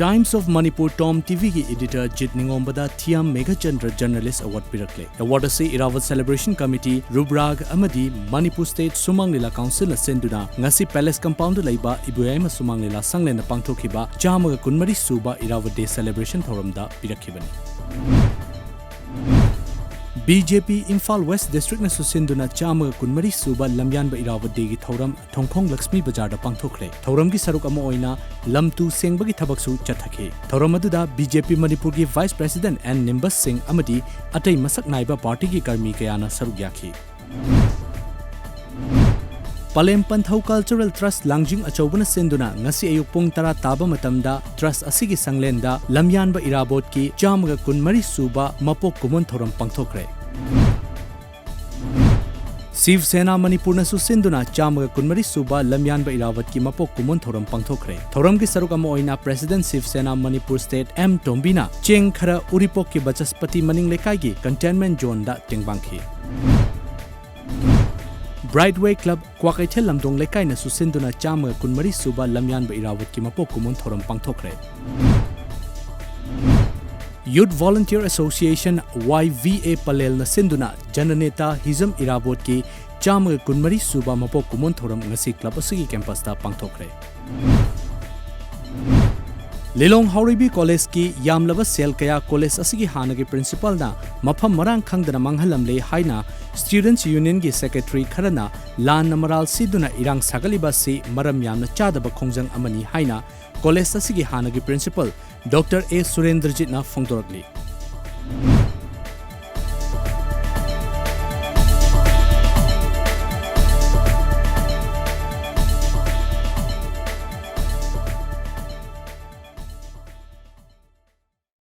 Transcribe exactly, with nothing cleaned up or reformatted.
Times of Manipur Tom ꯇꯤꯚꯤꯒꯤ editor ꯖꯤꯠ ꯅꯤꯉꯣꯝꯕꯗ Thiyam Meghachandra Journalist Award ꯄꯤꯔꯛꯂꯦ꯫ Award ꯑꯁꯤ ꯏꯔꯥꯋꯠ Celebration Committee, ꯔꯨꯕ꯭ꯔꯥꯒ ꯑꯃꯗꯤ Manipur State ꯁꯨꯃꯥꯡ ꯂꯤꯂꯥ Councilꯅ ꯁꯤꯟꯗꯨꯅ ꯉꯁꯤ Palace Compoundꯗ ꯂꯩꯕ ꯏꯕꯣꯌꯥꯏꯃ ꯁꯨꯃꯥꯡ ꯂꯤꯂꯥ ꯁꯪꯂꯦꯟꯗ ꯄꯥꯡꯊꯣꯛꯈꯤꯕ ꯆꯥꯝꯃꯒ ꯀꯨꯟꯃꯔꯤ ꯁꯨꯕ ꯏꯔꯥꯋꯠ Day Celebration ꯊꯧꯔꯝꯗ ꯄꯤꯔꯛꯈꯤꯕꯅꯤ꯫ ꯕꯤ ꯖꯦ ꯄꯤ ꯏꯝꯐꯥꯜ West Districtꯅꯁꯨ ꯁꯤꯟꯗꯨꯅ ꯆꯥꯝꯃꯒ ꯀꯨꯟꯃꯔꯤ ꯁꯨꯕ ꯂꯝꯌꯥꯟꯕ ꯏꯔꯥꯋꯠ Dayꯒꯤ ꯊꯧꯔꯝ ꯊꯣꯡꯈꯣꯡ ꯂꯛꯁꯃꯤ ꯕꯖꯥꯔꯗ ꯄꯥꯡꯊꯣꯛꯈ꯭ꯔꯦ꯫ ꯊꯧꯔꯝꯒꯤ ꯁꯔꯨꯛ ꯑꯃ ꯑꯣꯏꯅ ꯂꯝ ꯇꯨ ꯁꯦꯡꯕꯒꯤ ꯊꯕꯛꯁꯨ ꯆꯠꯊꯈꯤ꯫ ꯊꯧꯔꯝ ꯑꯗꯨꯗ ꯕꯤ ꯖꯦ ꯄꯤ ꯃꯅꯤꯄꯨꯔꯒꯤ Vice President ꯑꯦꯟ ꯅꯤꯝꯕꯁ ꯁꯤꯡ ꯑꯃꯗꯤ ꯑꯇꯩ ꯃꯁꯛ ꯅꯥꯏꯕ ꯄꯥꯔꯇꯤꯒꯤ ꯀꯔꯃꯤ ꯀꯌꯥꯅ ꯁꯔꯨꯛ ꯌꯥꯈꯤ꯫ ꯄꯂꯦꯝ ꯄꯟꯊꯧ Cultural Trust ꯂꯥꯡꯖꯤꯡ ꯑꯆꯧꯕꯅ ꯁꯤꯟꯗꯨꯅ ꯉꯁꯤ ꯑꯌꯨꯛ ꯄꯨꯡ ꯇꯔꯥ ꯇꯥꯕ ꯃꯇꯝꯗ Trust ꯑꯁꯤꯒꯤ ꯁꯪꯂꯦꯟꯗ ꯂꯝꯌꯥꯟꯕ ꯏꯔꯥꯕꯣꯠꯀꯤ ꯆꯥꯝꯃꯒ ꯀꯨꯟꯃꯔꯤ ꯁꯨꯕ ꯃꯄꯣꯛ ꯀꯨꯝꯑꯣꯟ ꯊꯧꯔꯝ ꯄꯥꯡꯊꯣꯛꯈ꯭ꯔꯦ꯫ ꯁꯤꯕ ꯁꯦꯅꯥ ꯃꯅꯤꯄꯨꯔꯅꯁꯨ ꯁꯤꯟꯗꯨꯅ ꯆꯥꯝꯃꯒ ꯀꯨꯟꯃꯔꯤ ꯁꯨꯕ ꯂꯝꯌꯥꯟꯕ ꯏꯔꯥꯕꯠꯀꯤ ꯃꯄꯣꯛ ꯀꯨꯝꯑꯣꯟ ꯊꯧꯔꯝ ꯄꯥꯡꯊꯣꯛꯈ꯭ꯔꯦ꯫ ꯊꯧꯔꯝꯒꯤ ꯁꯔꯨꯛ ꯑꯃ ꯑꯣꯏꯅ President ꯁꯤꯕ ꯁꯦꯅꯥ ꯃꯅꯤꯄꯨꯔ State ꯑꯦꯝ ꯇꯣꯝꯕꯤꯅ ꯆꯦꯡ ꯈꯔ ꯎꯔꯤꯄꯣꯛꯀꯤ ꯕꯆꯁꯄꯇꯤ ꯃꯅꯤꯡ ꯂꯩꯀꯥꯏꯒꯤ Cantonment Zoneꯗ ꯇꯦꯡꯕꯥꯡꯈꯤ꯫ Brightway Club ꯀ꯭ꯋꯥꯀꯩꯊꯦꯜ ꯂꯝꯗꯣꯡ ꯂꯩꯀꯥꯏꯅꯁꯨ ꯁꯤꯟꯗꯨꯅ ꯆꯥꯝꯃꯒ ꯀꯨꯟꯃꯔꯤ ꯁꯨꯕ ꯂꯝꯌꯥꯟꯕ ꯏꯔꯥꯕꯠꯀꯤ ꯃꯄꯣꯛ ꯀꯨꯝꯑꯣꯟ ꯊꯧꯔꯝ ꯄꯥꯡꯊꯣꯛꯈ꯭ꯔꯦ꯫ Youth Volunteer Association, Y V A, ꯄꯂꯦꯜꯅ ꯁꯤꯟꯗꯨꯅ ꯖꯅꯅꯦꯇꯥ ꯍꯤꯖꯝ ꯏꯔꯥꯕꯣꯠꯀꯤ ꯆꯥꯝꯃꯒ ꯀꯨꯟꯃꯔꯤ ꯁꯨꯕ ꯃꯄꯣꯛ ꯀꯨꯝꯑꯣꯟ ꯊꯧꯔꯝ ꯉꯁꯤ club ꯑꯁꯤꯒꯤ campusꯇ ꯄꯥꯡꯊꯣꯛꯈ꯭ꯔꯦ꯫ ꯂꯤꯂꯣꯡ ꯍꯥꯎꯔꯩꯕꯤ Collegeꯀꯤ ꯌꯥꯝꯂꯕ ꯁꯦꯜ ꯀꯌꯥ college ꯑꯁꯤꯒꯤ ꯍꯥꯟꯅꯒꯤ principalꯅ ꯃꯐꯝ ꯃꯔꯥꯡ ꯈꯪꯗꯅ ꯃꯥꯡꯍꯜꯂꯝꯂꯦ ꯍꯥꯏꯅ Students Unionꯒꯤ secretary ꯈꯔꯅ ꯂꯥꯟꯅ ꯃꯔꯥꯜ ꯁꯤꯗꯨꯅ ꯏꯔꯥꯡ ꯁꯥꯒꯠꯂꯤꯕ ꯑꯁꯤ ꯃꯔꯝ ꯌꯥꯝꯅ ꯆꯥꯗꯕ ꯈꯣꯡꯖꯪ ꯑꯃꯅꯤ ꯍꯥꯏꯅ college ꯑꯁꯤꯒꯤ ꯍꯥꯟꯅꯒꯤ principal Doctor ꯑꯦ ꯁꯨꯔꯦꯟꯗ꯭ꯔꯖꯤꯠꯅ ꯐꯣꯡꯗꯣꯔꯛꯂꯤ꯫